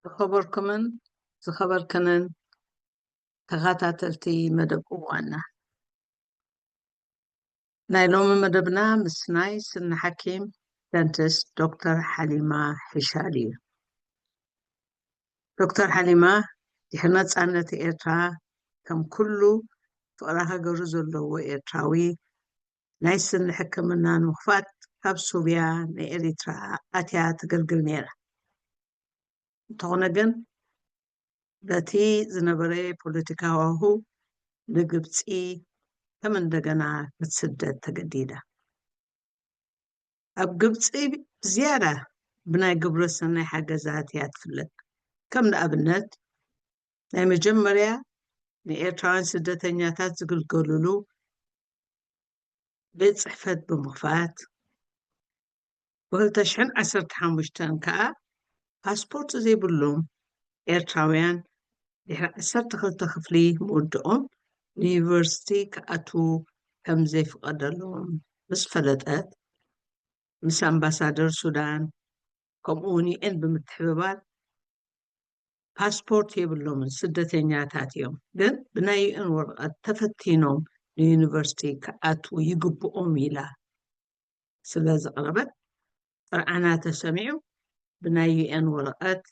ዝኸበርኩምን ዝኸበርክንን ተኸታተልቲ መደብ እዋንና፣ ናይ ሎሚ መደብና ምስ ናይ ስኒ ሓኪም dentist ዶክተር ሓሊማ ሕሻል እዩ። ዶክተር ሓሊማ ድሕሪ ነፃነት ኤርትራ ከም ኩሉ ፍቕሪ ሃገሩ ዘለዎ ኤርትራዊ ናይ ስኒ ሕክምና ንምኽፋት ካብ ሱርያ ንኤሪትራ ኣትያ ተገልግል ነይራ። እንተኾነ ግን በቲ ዝነበረ ፖለቲካዊ ሃዋህው ንግብፂ ከም እንደገና ክትስደድ ተገዲዳ። ኣብ ግብፂ ብዝያዳ ብናይ ግብረ ሰናይ ሓገዛት እያ ትፍለጥ። ከም ንኣብነት ናይ መጀመርያ ንኤርትራውያን ስደተኛታት ዝግልገልሉ ቤት ፅሕፈት ብምኽፋት፣ ብ2015 ከዓ ፓስፖርት ዘይብሎም ኤርትራውያን ድሕሪ 12 ክፍሊ ምውድኦም ንዩኒቨርሲቲ ክኣትዉ ከም ዘይፍቀደሎም ምስ ፈለጠት፣ ምስ ኣምባሳደር ሱዳን ከምኡውን UN ብምትሕብባር ፓስፖርት የብሎምን ስደተኛታት እዮም፣ ግን ብናይ UN ወረቐት ተፈቲኖም ንዩኒቨርሲቲ ክኣትዉ ይግብኦም ኢላ ስለ ዘቕረበት ጥርዓና ተሰሚዑ ብናይ UN ወረቐት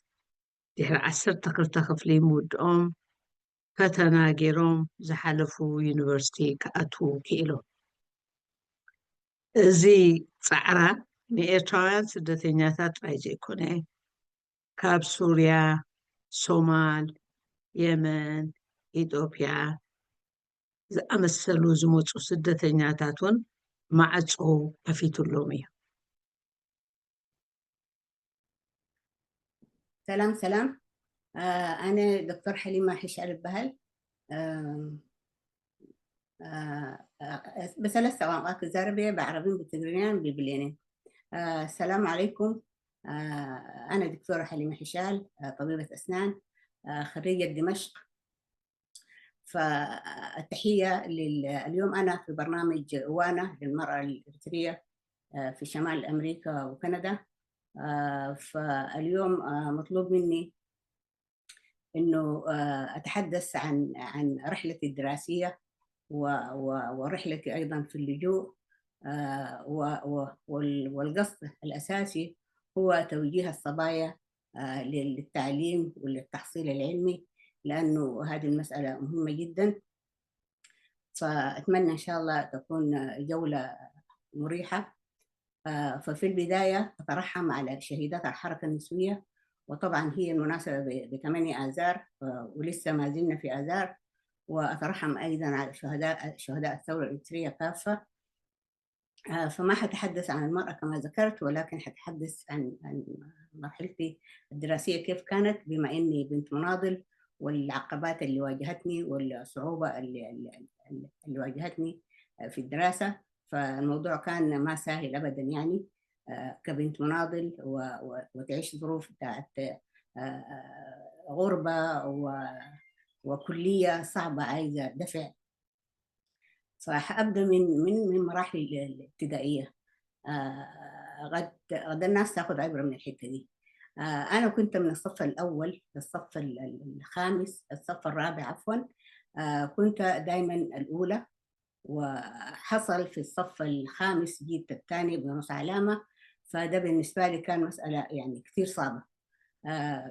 ድሕሪ 12 ክፍሊ ምውድኦም ፈተና ገይሮም ዝሓለፉ ዩኒቨርሲቲ ክኣትዉ ክኢሎም። እዚ ፃዕራ ንኤርትራውያን ስደተኛታት ጥራይ ዘይኮነ ካብ ሱርያ፣ ሶማል፣ የመን፣ ኢትዮጵያ ዝኣመሰሉ ዝመፁ ስደተኛታት እውን ማዕፆ ከፊቱሎም እዩ። ሰላም ሰላም፣ ኣነ ዶክተር ሓሊማ ሕሻል ይበሃል። ብሰለስተ ቋንቋ ክዛረብ እየ፣ ብዓረብን ብትግርኛን ብብሌንን። السلام عليكم، أنا دكتورة حليمة حشال، طبيبة أسنان، خريجة دمشق. فالتحية اليوم أنا في برنامج وانا للمرأة الإريترية في شمال أمريكا وكندا. فاليوم مطلوب مني إنه أتحدث عن رحلتي الدراسية ورحلتي أيضا في اللجوء، والقصد الأساسي هو توجيه الصبايا للتعليم وللتحصيل العلمي، لأنه هذه المسألة مهمة جدا. فأتمنى إن شاء الله تكون جولة مريحة. ففي البداية أترحم على شهيدات الحركة النسوية، وطبعا هي المناسبة ب8 آذار، ولسه ما زلنا في آذار. وأترحم أيضا على شهداء الثورة الإريترية كافة. فما حتحدث عن المرأة كما ذكرت، ولكن حتحدث عن مرحلتي الدراسية كيف كانت، بما إني بنت مناضل، والعقبات اللي واجهتني والصعوبة اللي واجهتني في الدراسة. فالموضوع كان ما سهل أبدا، كبنت مناضل وتعيش ظروف بتاعت غربة وكلية صعبة عايزة دفع. فحأبدأ من مراحل الابتدائية. غد الناس تاخذ عبرة من الحتة دي. أنا كنت من الصف الأول للصف الخامس، الصف الرابع عفوا، كنت دايما الأولى. وحصل في الصف الخامس جيت الثاني بنص علامة، فده بالنسبة لي كان مسألة كثير صعبة.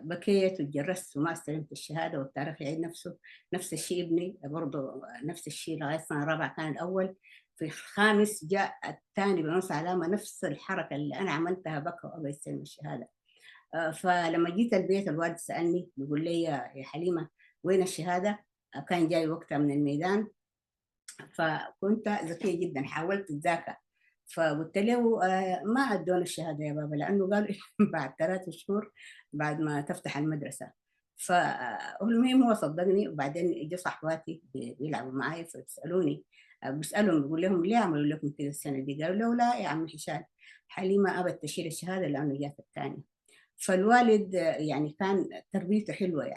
بكيت وتجرست وما استلمت الشهادة، والتاريخ يعيد نفسه. نفس الشيء ابني برضه نفس الشيء لغاية سنة رابعة كان الأول، في الخامس جاء الثاني بنص علامة، نفس الحركة اللي أنا عملتها، بكى وأبى يستلم الشهادة. فلما جيت البيت الوالد سألني بيقول لي يا حليمة وين الشهادة؟ كان جاي وقتها من الميدان، فكنت ذكية جدا حاولت أتذاكى، فقلت له ما أدونا الشهادة يا بابا، لأنه قالوا بعد 3 شهور بعد ما تفتح المدرسة. فالمهم هو صدقني. وبعدين جو صحباتي بيلعبوا معي فبيسألوني، بسألهم بقول لهم ليه عملوا لكم كده السنة دي؟ قالوا له لا يا عم هشام، حليمة أبت تشيل الشهادة لأنه جات الثانية. فالوالد كان تربيته حلوة،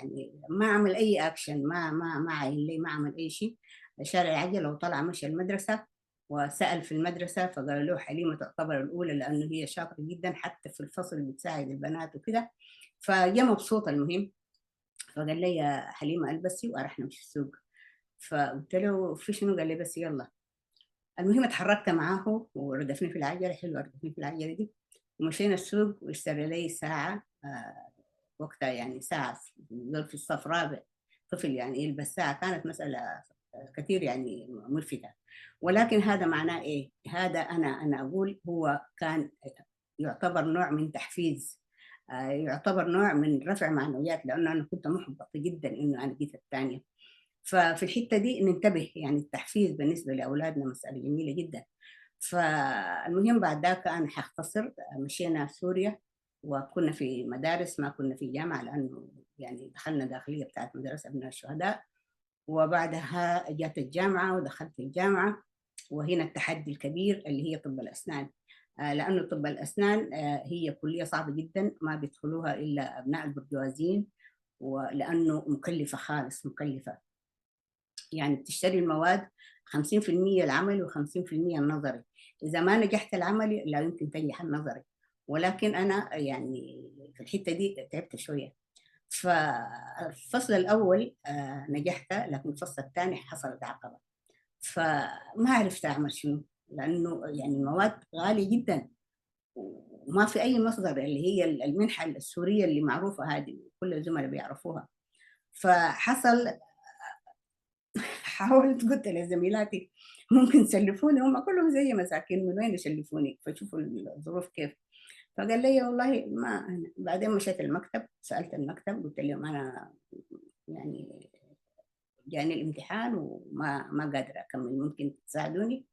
ما عمل أي أكشن، ما عين لي، ما عمل أي شيء، شال العجلة وطلع مشى المدرسة وسأل في المدرسة، فقالوا له حليمة تعتبر الأولى لأنه هي شاطرة جدا، حتى في الفصل بتساعد البنات وكده. فجا مبسوط. المهم فقال لي يا حليمة البسي وراح نمشي السوق. فقلت له في شنو؟ قال لي بس يلا. المهم اتحركت معاه وردفني في العجلة، حلوة ردفني في العجلة دي، ومشينا السوق واشترى لي ساعة وقتها، يعني ساعة في الصف رابع طفل يعني يلبس ساعة، كانت مسألة كثير يعني ملفتة. ولكن هذا معناه إيه؟ هذا أنا أقول هو كان يعتبر نوع من تحفيز، يعتبر نوع من رفع معنويات، لأنه أنا كنت محبطة جدا إنه أنا جيت الثانية. ففي الحتة دي ننتبه، يعني التحفيز بالنسبة لأولادنا مسألة جميلة جدا. فالمهم بعد ذاك أنا حختصر، مشينا سوريا وكنا في مدارس، ما كنا في جامعة، لأنه يعني دخلنا داخلية بتاعت مدرسة أبناء الشهداء. وبعدها جات الجامعة ودخلت الجامعة، وهنا التحدي الكبير اللي هي طب الأسنان، لأنه طب الأسنان هي كلية صعبة جدا، ما بيدخلوها إلا أبناء البرجوازيين، ولأنه مكلفة خالص، مكلفة. يعني بتشتري المواد 50% العملي و50% النظري، إذا ما نجحت العملي لا يمكن تنجح النظري. ولكن أنا يعني في الحتة دي تعبت شوية. فالفصل الأول نجحت، لكن الفصل الثاني حصلت عقبة، فما عرفت أعمل شنو، لأنه يعني المواد غالية جدا وما في أي مصدر، اللي هي المنحة السورية اللي معروفة هذه كل الزملاء بيعرفوها. فحصل حاولت قلت لزميلاتي ممكن تسلفوني، هم كلهم زي مساكين من وين يسلفوني، فشوفوا الظروف كيف. فقال لي والله ما أنا. بعدين مشيت المكتب، سألت المكتب قلت لهم أنا يعني جاني الامتحان وما ما قادرة أكمل، ممكن تساعدوني؟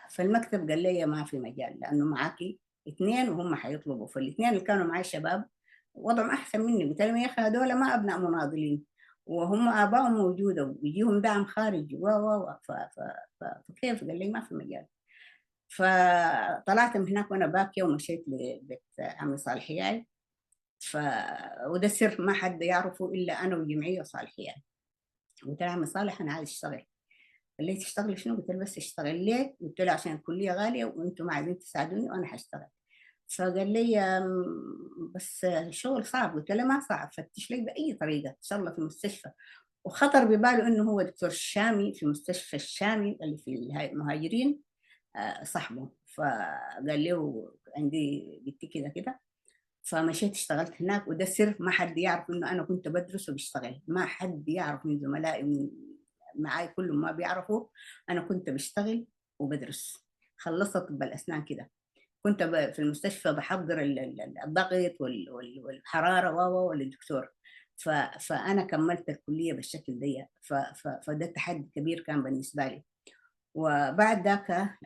فالمكتب قال لي ما في مجال، لأنه معاكي اثنين وهم حيطلبوا. فالاثنين اللي كانوا معي شباب وضعهم أحسن مني. قلت لهم يا أخي هذول ما أبناء مناضلين وهم آبائهم موجودة وبيجيهم دعم خارجي و و فكيف؟ قال لي ما في مجال. فطلعت من هناك وأنا باكية ومشيت لبيت عمي صالحياي. وده سر ما حد يعرفه إلا أنا وجمعية صالحياي. قلت له عمي صالح أنا عايز أشتغل. قال لي تشتغلي شنو؟ قلت له بس اشتغل. ليه؟ قلت له عشان الكلية غالية وأنتم ما عايزين تساعدوني وأنا حاشتغل. فقال لي بس الشغل صعب. قلت له ما صعب، فتش لي بأي طريقة إن شاء الله في المستشفى. وخطر بباله إنه هو دكتور الشامي في مستشفى الشامي اللي في المهاجرين صاحبه. فقال له عندي بنتي كده كده. فمشيت اشتغلت هناك، وده سر ما حد يعرف إنه أنا كنت بدرس وبشتغل، ما حد يعرف من زملائي من معاي كلهم ما بيعرفوا أنا كنت بشتغل وبدرس. خلصت طب الأسنان كده، كنت في المستشفى بحضر الضغط والحرارة والدكتور. فأنا كملت الكلية بالشكل ده. فده تحدي كبير كان بالنسبة لي. وبعد ذاك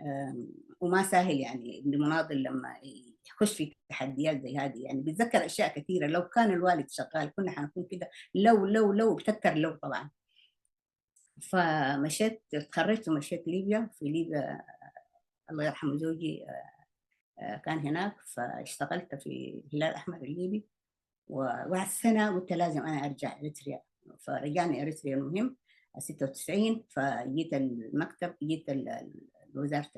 وما سهل يعني المناضل لما يخش في تحديات زي هذه، يعني بيتذكر أشياء كثيرة. لو كان الوالد شغال كنا حنكون كده، لو لو لو بتذكر لو طبعا. فمشيت تخرجت ومشيت ليبيا. في ليبيا الله يرحمه زوجي كان هناك، فاشتغلت في الهلال الأحمر الليبي. وبعد سنة قلت لازم أنا أرجع إريتريا، فرجعنا إريتريا. المهم 96 فجيت المكتب، جيت وزارة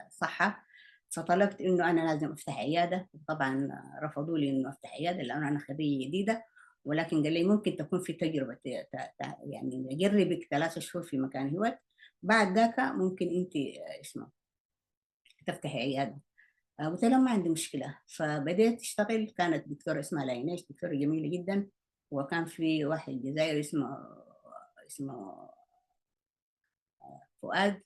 الصحة، فطلبت إنه أنا لازم أفتح عيادة. طبعا رفضوا لي إنه أفتح عيادة لأنه أنا خريجة جديدة، ولكن قال لي ممكن تكون في تجربة، يعني نجربك 3 شهور في مكان هوت، بعد ذاك ممكن أنت اسمه تفتحي عيادة. قلت لهم ما عندي مشكلة. فبديت أشتغل. كانت دكتورة اسمها لاينيش، دكتورة جميلة جدا، وكان في واحد جزائري اسمه فؤاد.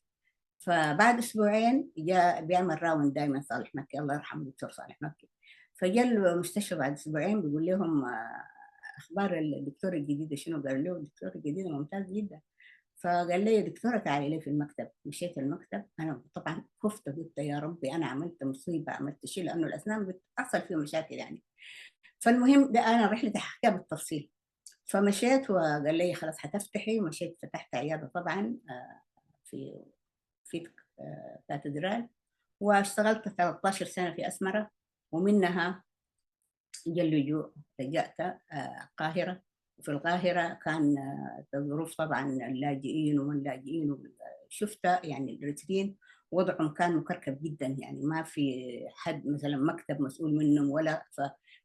فبعد أسبوعين جاء بيعمل round دائما صالح مكي، الله يرحمه دكتور صالح مكي. فجاء المستشفى بعد أسبوعين بيقول لهم أخبار الدكتورة الجديدة شنو؟ قالوا له الدكتورة الجديدة ممتاز جدا. فقال لي يا دكتورة تعالي لي في المكتب. مشيت المكتب، أنا طبعا خفت، قلت يا ربي أنا عملت مصيبة، عملت شيء، لأنه الأسنان بتحصل فيه مشاكل يعني. فالمهم ده أنا رحلتي حكيها بالتفصيل. فمشيت وقال لي خلاص حتفتحي. مشيت فتحت عيادة طبعا في كاتدرال، واشتغلت 13 سنة في أسمرة، ومنها جا اللجوء، رجعت القاهرة. وفي القاهرة كان الظروف طبعا اللاجئين واللاجئين، شفت يعني الإريتريين، وضعهم كان مكركب جدا، يعني ما في حد مثلا مكتب مسؤول منهم ولا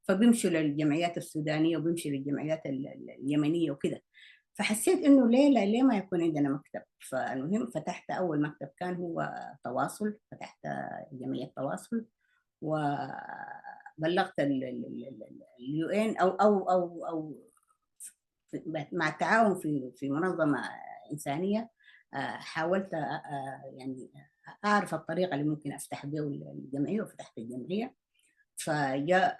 فبيمشوا للجمعيات السودانية وبيمشوا للجمعيات اليمنية وكده. فحسيت انه ليه لا، ليه ما يكون عندنا مكتب؟ فالمهم فتحت اول مكتب كان هو تواصل، فتحت جمعية تواصل وبلغت ال UN او مع التعاون في منظمة انسانيه، حاولت يعني اعرف الطريقة اللي ممكن افتح بها الجمعية، وفتحت الجمعية. فجاء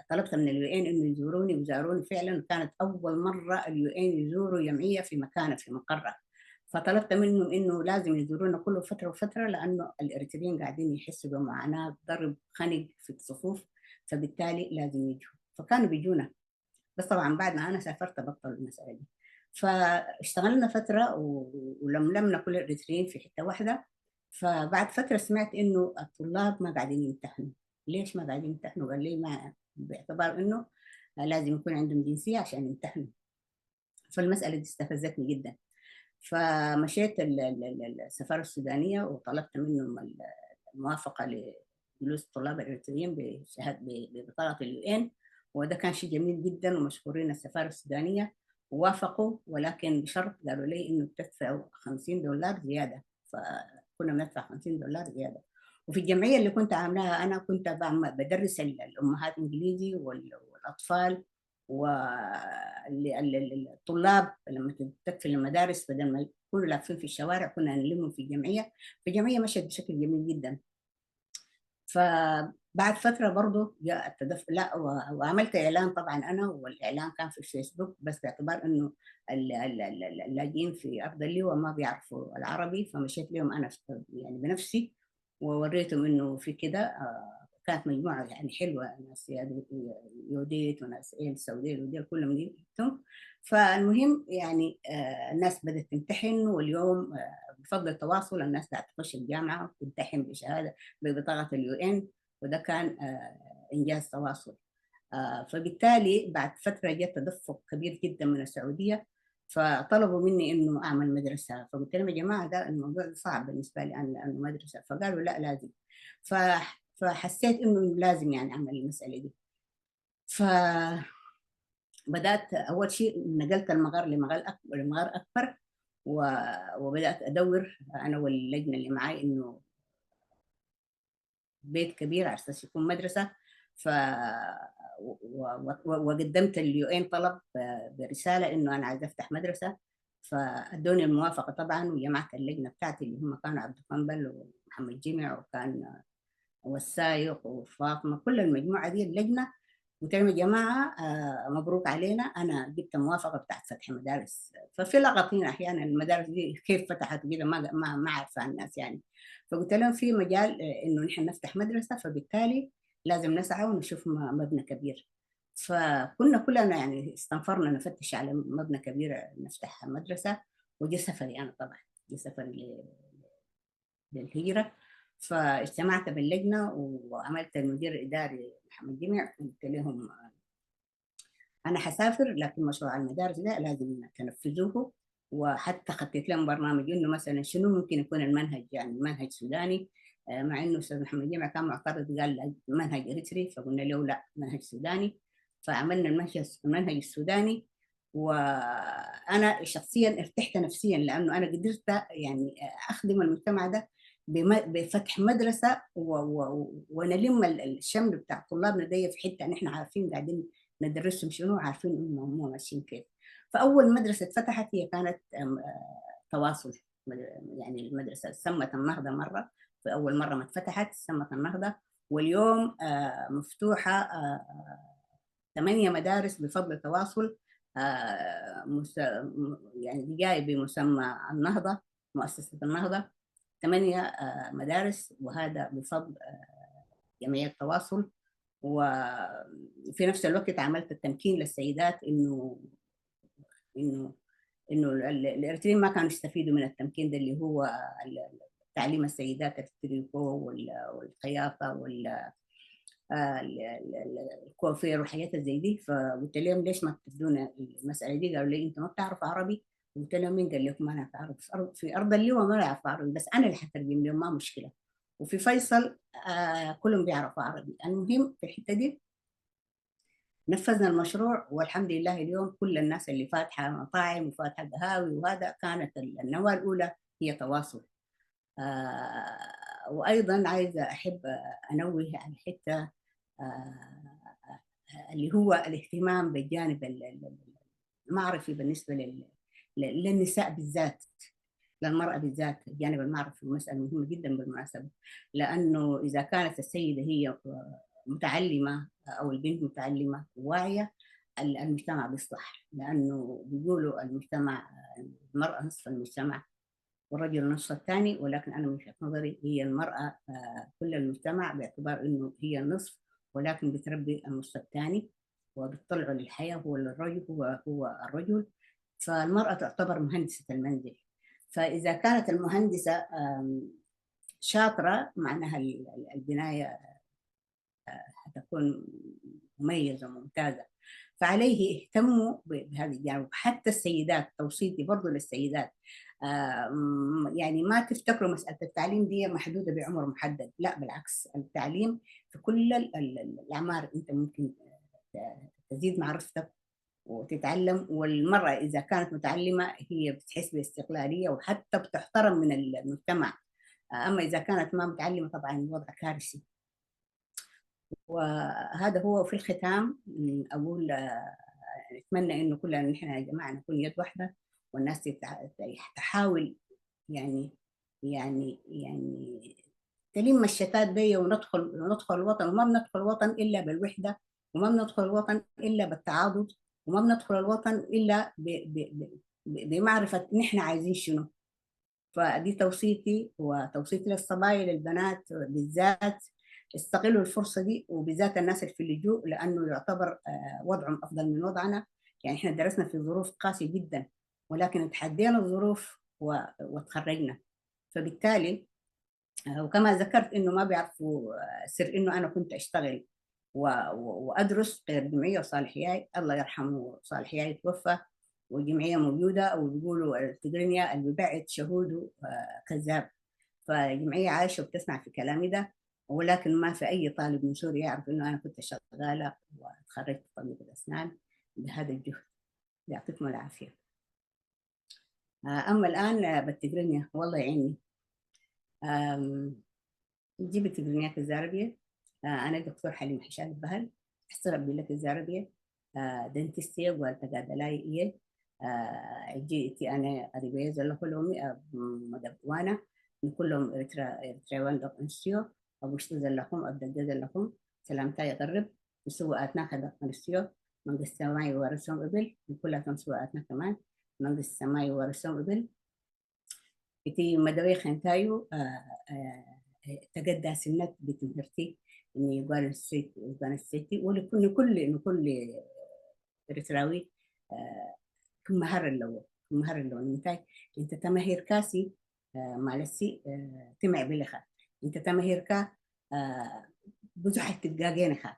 طلبت من ال UN انه يزوروني، وزاروني فعلا، وكانت اول مرة ال UN يزوروا جمعية في مكانه في مقرها. فطلبت منهم انه لازم يزورونا كل فترة وفترة، لانه الاريتريين قاعدين يحسوا بمعاناة ضرب خنق في الصفوف، فبالتالي لازم يجوا. فكانوا بيجونا، بس طبعا بعد ما انا سافرت بطلوا المسالة دي. فاشتغلنا فترة ولملمنا كل الاريتريين في حتة واحدة. فبعد فترة سمعت انه الطلاب ما قاعدين يمتحنوا. ليش ما قاعدين يمتحنوا؟ قال لي ما باعتبار انه لازم يكون عندهم جنسية عشان يمتحنوا. فالمسالة دي استفزتني جدا. فمشيت السفارة السودانية وطلبت منهم الموافقة لجلوس الطلاب الاريتريين بشهادة ببطاقه ال UN، وده كان شيء جميل جدا، ومشكورين السفارة السودانية ووافقوا، ولكن بشرط، قالوا لي انه بتدفعوا $50 زيادة. فكنا بندفع $50 زيادة. وفي الجمعية اللي كنت عاملاها انا كنت بدرس الامهات انجليزي والاطفال والطلاب لما تقفل المدارس، بدل ما يكونوا لافين في الشوارع كنا نلمهم في الجمعية. فالجمعيه مشت بشكل جميل جدا. فبعد فترة برضو جاء التدفق، لا وعملت اعلان طبعا انا، والاعلان كان في الفيسبوك، بس باعتبار انه اللاجئين في ارض اللواء ما بيعرفوا العربي، فمشيت لهم انا يعني بنفسي ووريتهم انه في كده. كانت مجموعة يعني حلوة، ناس يوديت وناس ايه السعودية وديل كلهم جبتهم. فالمهم يعني الناس بدات تمتحن، واليوم بفضل التواصل الناس قاعدة تخش الجامعة وتمتحن بشهادة ببطاقه ال UN، وده كان انجاز تواصل. فبالتالي بعد فترة جاء تدفق كبير جدا من السعودية، فطلبوا مني انه اعمل مدرسه. فقلت لهم يا جماعة ده الموضوع ده صعب بالنسبة لي انا لانه مدرسه، فقالوا لا لازم. فحسيت انه لازم يعني اعمل المسالة دي. فبدات اول شيء نقلت المغار لمغار اكبر، وبدات ادور انا واللجنة اللي معي انه بيت كبير على اساس يكون مدرسه. ف وقدمت ال UN طلب برسالة انه انا عايزه افتح مدرسه، فادوني الموافقة طبعا. وجمعت اللجنة بتاعتي اللي هم كانوا عبد القنبل ومحمد جمع وكان والسايق وفاطمة، كل المجموعة دي اللجنة. قلت لهم يا جماعة مبروك علينا، انا جبت موافقة بتاعت فتح مدارس. ففي لغطين احيانا المدارس دي كيف فتحت كده ما عارفه الناس يعني. فقلت لهم في مجال انه نحن نفتح مدرسه، فبالتالي لازم نسعى ونشوف مبنى كبير. فكنا كلنا يعني استنفرنا نفتش على مبنى كبير نفتح مدرسه. وجي سفري انا طبعا، جي سفري للهجرة. فاجتمعت باللجنه وعملت المدير الاداري محمد جمع، قلت لهم انا حسافر لكن مشروع المدارس ده لازم تنفذوه. وحتى خطيت لهم برنامج انه مثلا شنو ممكن يكون المنهج، يعني منهج سوداني، مع انه استاذ محمد جمع كان معترض قال منهج اريتري، فقلنا له لا منهج سوداني. فعملنا المنهج السوداني. وانا شخصيا ارتحت نفسيا لانه انا قدرت يعني اخدم المجتمع ده بفتح مدرسه ونلم الشمل بتاع طلابنا دي في حتة نحن عارفين قاعدين ندرسهم شنو، عارفين انهم هم ماشيين كيف. فاول مدرسه اتفتحت هي كانت تواصل، يعني المدرسة سمت النهضة مرة، في اول مرة ما اتفتحت سمت النهضة. واليوم مفتوحة 8 مدارس بفضل التواصل، يعني جاي بمسمى النهضة، مؤسسة النهضة، 8 مدارس، وهذا بفضل جمعية التواصل. وفي نفس الوقت عملت التمكين للسيدات، انه انه انه الاريتريين ما كانوا يستفيدوا من التمكين ده اللي هو تعليم السيدات التريكو والخياطه والكوافير وحاجات زي دي. فقلت لهم ليش ما تبدون المسالة دي؟ قالوا لي انتوا ما بتعرفوا عربي. قلت لهم مين قال لكم ما نعرف عربي؟ في ارض اللواء ما نعرف عربي، بس انا اللي حترجم لهم ما مشكلة. وفي فيصل كلهم بيعرفوا عربي. المهم في الحتة دي نفذنا المشروع، والحمد لله اليوم كل الناس اللي فاتحة مطاعم وفاتحه قهاوي وهذا، كانت النواة الاولى هي تواصل. وايضا عايزه احب انوه على حتة اللي هو الاهتمام بالجانب المعرفي بالنسبة للنساء بالذات، للمرأة بالذات. الجانب المعرفي مسألة مهمة جدا بالمناسبة، لأنه إذا كانت السيدة هي متعلمة أو البنت متعلمة وواعية، المجتمع بيصلح، لأنه بيقولوا المجتمع المرأة نصف المجتمع والرجل نصف الثاني، ولكن أنا من وجهة نظري هي المرأة كل المجتمع، باعتبار إنه هي النصف، ولكن بتربي النصف الثاني وبتطلعه للحياة. هو الرجل، هو الرجل. فالمرأة تعتبر مهندسة المنزل، فإذا كانت المهندسة شاطرة معناها البناية حتكون مميزة وممتازة. فعليه اهتموا بهذا الجانب. حتى السيدات، توصيتي برضو للسيدات، يعني ما تفتكروا مسألة التعليم دي محدودة بعمر محدد، لا بالعكس، التعليم في كل الأعمار أنت ممكن تزيد معرفتك وتتعلم. والمرأة إذا كانت متعلمة هي بتحس باستقلالية وحتى بتحترم من المجتمع. أما إذا كانت ما متعلمة طبعا الوضع كارثي. وهذا هو. في الختام أقول أتمنى إنه كلنا نحن يا جماعة نكون يد واحدة، والناس تحاول يعني يعني يعني تلم الشتات دي وندخل الوطن. وما بندخل الوطن إلا بالوحدة، وما بندخل الوطن إلا بالتعاضد، وما بندخل الوطن إلا بمعرفة نحن عايزين شنو. فدي توصيتي، وتوصيتي للصبايا للبنات بالذات، استغلوا الفرصة دي، وبالذات الناس اللي في اللجوء، لأنه يعتبر وضعهم أفضل من وضعنا. يعني إحنا درسنا في ظروف قاسية جدا، ولكن تحدينا الظروف وتخرجنا. فبالتالي وكما ذكرت إنه ما بيعرفوا سر إنه أنا كنت أشتغل وأدرس غير جمعية وصالحياي، الله يرحمه صالحياي توفى، والجمعية موجودة، وبيقولوا التجرينيا اللي بيبعد شهوده كذاب. فالجمعية عايشة وبتسمع في كلامي ده، ولكن ما في أي طالب من سوريا يعرف إنه أنا كنت شغالة وتخرجت طبيب الأسنان بهذا الجهد. يعطيكم العافية. أما الآن بالتجرينيا والله يعيني. جيب التجرينيا الزاربية. أنا دكتور حليم حشاد بهل أحسن لك الزاربية دنتستية والتقادلاي إيه جيتي أنا قريبية زلخلومي مدبوانا كلهم إرتريوان دوك انستيو أبوشتو زلخم أبدأ زلخم سلامتا يقرب مسوءاتنا خدق انستيو منقس السماء يورثهم قبل كلها مسوءاتنا كمان منقس السماء يورثهم قبل إتي مدوي خنتايو تقدى سنت بتمهرتي إني يقال السيت يقال السيتي ولكل كل كل إرتراوي كمهر اللون كمهر اللون انت انت تمهير كاسي مالسي تمع بلخا انت تمهير كا بزحت تقاقينخا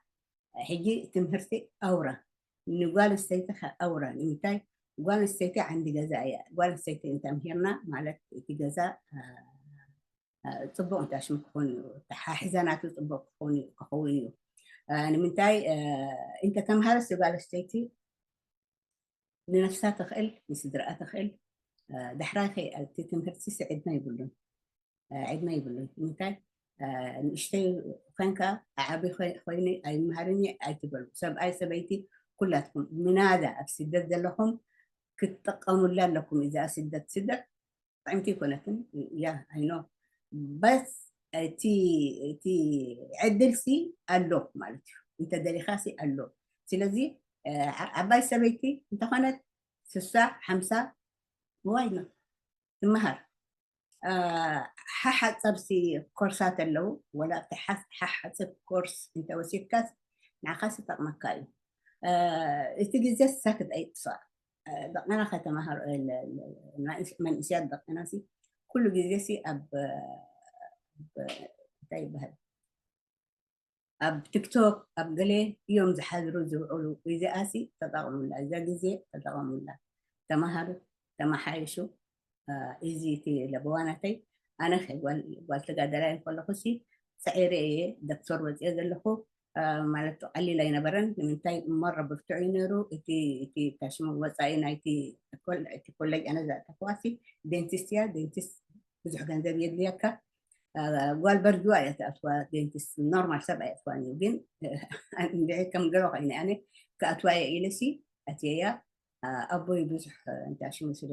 حجي تمهرتي أورا نقال السيتخا أورا انت قال السيتي عندي جزايا قال السيتي انت مهرنا مالك جزاء ጽቡቅ እንታሽም ክኾን ሓሒዛናቱ ጽቡቅ ክኸውን እዩ። ንምንታይ እንተ ተምሃረስ ጓል ኣንስተይቲ ንነፍሳ ትኽእል ንስድራኣ ትኽእል። ዳሕራይ እቲ ትምህርቲ ዕድመ ይብሉን ዕድመ ይብሉን። ንምንታይ ንእሽተይ ኮንካ ዓብይ ኮይነ ኣይመሃርን ኣይትበሉ። ሰብኣይ ሰበይቲ ኩላትኩም ምናዳ ኣብ ስደት ዘለኹም ክትጠቀሙላ ኣለኩም። እዚኣ ስደት ስደት ጥዕምቲ ይኮነትን yeah I know بس እቲ እቲ ዕድልሲ ኣሎ ማለት እዩ፣ እንተደሊኻሲ ኣሎ። ስለዚ ዓባይ ሰበይቲ እንተኾነት 60 50 why not ትመሃር። ሓሓፀብሲ ኮርሳት ኣለው፣ ወላ ሓሓፀብ ኮርስ እንተወሲድካስ ንዓኻስ ይጠቕመካ እዩ። እቲ ግዜ ሳክት ኣይጥፋእ። ደቅና ከተማሃር መንእስያት ደቅና ሲ ኩሉ ግዜ ሲ ኣብ እንታይ ይበሃል ኣብ ቲክቶክ ኣብ ገለ እዮም ዝሓድሩ ዝውዕሉ። እዚኣሲ ተጠቕሙላ፣ እዛ ግዜ ተጠቐሙላ፣ ተምሃሩ። ተመሓይሹ እዚ እቲ ለበዋናተይ። ኣነ ጓል ተጋዳላይ ከለኹ ሰዒረ እየ ደክተር ወፅየ ዘለኹ። ማለት ቀሊል ኣይነበረን። ንምንታይ መረ ብርቱዕ እዩ ነይሩ እቲ ታሽሙ ወፃኢ ናይቲ ኮሌጅ። ኣነ ዝኣተኽዋሲ dentist እያ። Dentist ብዙሕ ገንዘብ የድልየካ። ጓል በርጅዋ እያ ትኣትዋ dentist፣ normal ሰብ ኣይኣትዋን እዩ። ግን እንድዒ ከም ገሎ ኮይነ ኣነ ክኣትዋ እየ ኢለሲ ኣትየያ። ኣቦይ ብዙሕ እንታይ ሽሙ ስለ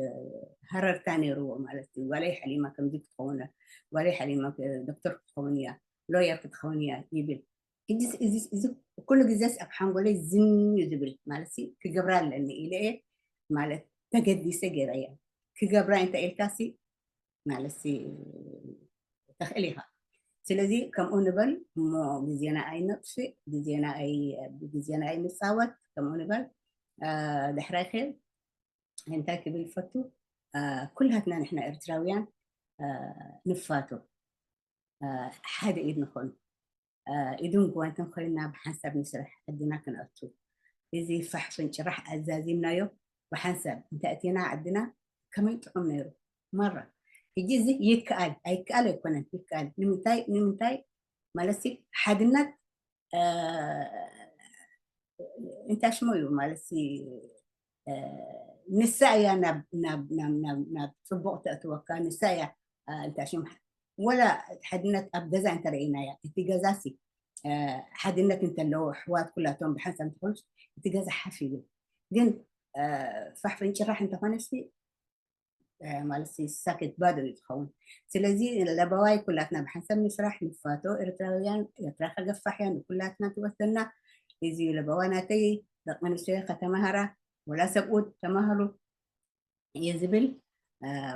ሃረርታ ነይርዎ ማለት እዩ። ጓለይ ሓሊማ ከምዚ ክትኸውን፣ ጓለይ ሓሊማ ዶክተር ክትኸውን እያ፣ lawyer ክትኸውን እያ ይብል። ሕጂ እዚ ኩሉ ግዜስ ኣብ ሓንጎለይ ዝን እዩ ዝብል። ማለት ክገብራ ኣለኒ ኢለ እየ ማለት ተገዲሰ ገይረያ። ክገብራ እንታይ ኢልካሲ ማለት ተኽእል ኢኻ። ስለዚ ከምኡ ንበል እሞ ግዜና ኣይነጥፍእ፣ ግዜና ኣይንፃወት፣ ከምኡ ንበል። ድሕራይ ኸ እንታይ ክብል ይፈቱ? ኩላትና ንሕና ኤርትራውያን ንፋቶ፣ ሓደ ኢድ ንኾን፣ ኢድን ጓንትን ኮይና ብሓንሳብ ንስራሕ፣ ዓድና ክንኣቱ። እዚ ፋሕ ፍንጭራሕ ኣዛዚምናዮ ብሓንሳብ እንተእቲና ዓድና ከመይ ጥዑም ነይሩ መራ። ሕጂ እዚ ይከኣል፣ ኣይከኣል ኣይኮነን፣ ይከኣል። ንምንታይ ማለት ሓድነት እንታይ ሽሞ እዩ ማለት ንሳ እያ ናብ ፅቡቅ ተእትወካ፣ ንሳ እያ እንታይ ሽሙ። ወላ ሓድነት ኣብ ገዛ እንተረኢናያ፣ እቲ ገዛሲ ሓድነት እንተለዎ፣ ኣሕዋት ኩላቶም ብሓንሳብ እንተኮኑስ እቲ ገዛ ሓፍ ይብል። ግን ፋሕ ፍንጭራሕ እንተኮነሲ ማለት ሳክት ባዶ እዩ ዝኸውን። ስለዚ ለበዋይ ኩላትና ብሓንሳብ ንስራሕ፣ ንፋቶ ኤርትራውያን። ኤርትራ ከገፋሕ እያ ንኩላትና ትወስደና። እዚ ለበዋ ናተይ። ደቂ ኣንስትዮ ከተማሃራ ወላ ሰብኡት ተማሃሩ እየ ዝብል።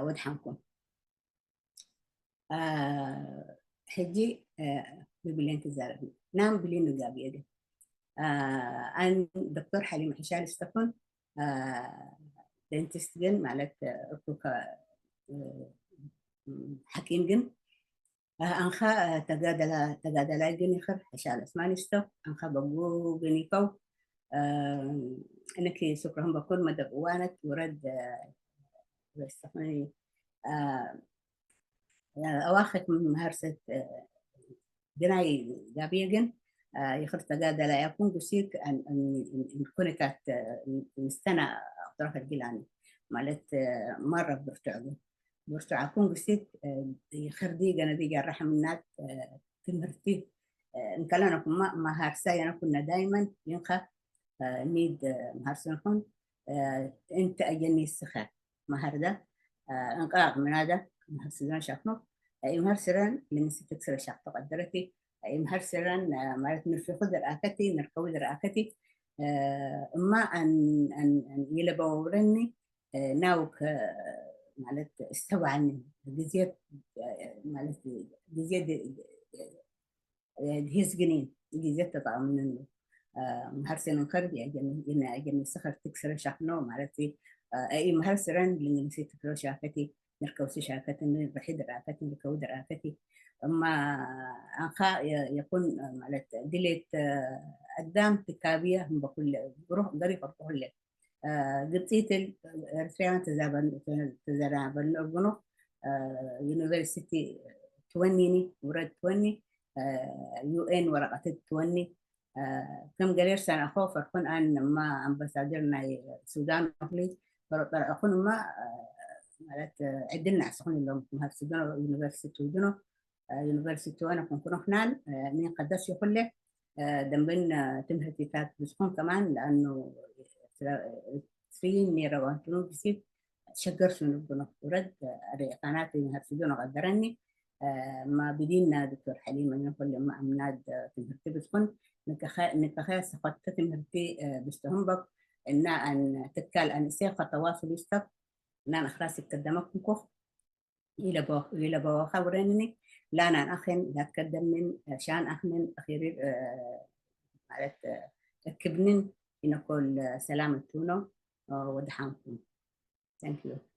ወድሓንኩም። ሕጂ ብብሌን ትዛረብ ናም ብሌን ንጋብየ ግን ኣን ዶክተር ሓሊማ ሕሻል ዝተኮን dentist ግን ማለት እኩ ሓኪም ግን ኣንኻ ተጋዳላይ ግን ይኽር ሕሻል ዑስማን ይስቶ ኣንኻ በጉ ግን ይከው انك شكرهم بكل مدى وانت ورد استخدمي أواخر مهرسة جناي جابيجن يخر تجادل يكون قسيك أن كنت مستنى أطراف الجيلاني مالت مرة برتعو برتع أكون قسيك يخر دي أنا دي جرح منات تمرتي إن كلنا ما ما أنا كنا دايما ينخ نيد مهرسنخون انت أجني السخاء مهرده انقاق من هذا مهرسدان شاخنو اي مهرسران لمن تكسر شاخ قدرتي اي مهرسران مالت نرفي خضر آكتي نركوي آكتي اما ان يلبورني ناوك ማለት استوعني ጊዜ ማለት ጊዜ هيزجنين ጊዜ ተጠቅምንሉ مهرسن خرب يجني سخر تكسر شاخنو ማለት اي مهرسرن لنسي تكسر شاكتي نركوسي شاكتي رحيد راكتي نركو راكتي اما انخا يكون ማለት دليت قدام تكابية هم بكل بروح قريب بروح ግብፂት ኤርትራውያን ተዘራበኑ ዩኒቨርሲቲ ትወኒኒ ውረድ ትወኒ UN ወረቐት ትወኒ ከም ገሌር ሰነኾ ፈርኩን ኣን ማ ኣምባሳደር ናይ ሱዳን ክሊ ፈረጠርዕኹን ማ ማለት ዕድል ናዕስኹን ኢሎም ምሃብ ሱዳን ዩኒቨርሲቲ ውድኖ ዩኒቨርሲቲ ወነ ኩንኩኖ ክናን من قدرش يقول دنبن تمهتيتات بسخون كمان لأنه ترين نيروان بسيط شجر شنو ورد قناة مهرسدون قدرني ما بدينا دكتور حليمة نقول ما أمناد تمهرتي بسخون نكخا سخطت تمهرتي بستهنبك إن أن تكال أن سيخ تواصل يستف إن أنا خلاص قدامكم كوخ إلى بو خورنني لا أنا أخن لا تقدم من شان أخمن أخير ማለት كبنن إن كل سلامة تونو ودحانكم. Thank you.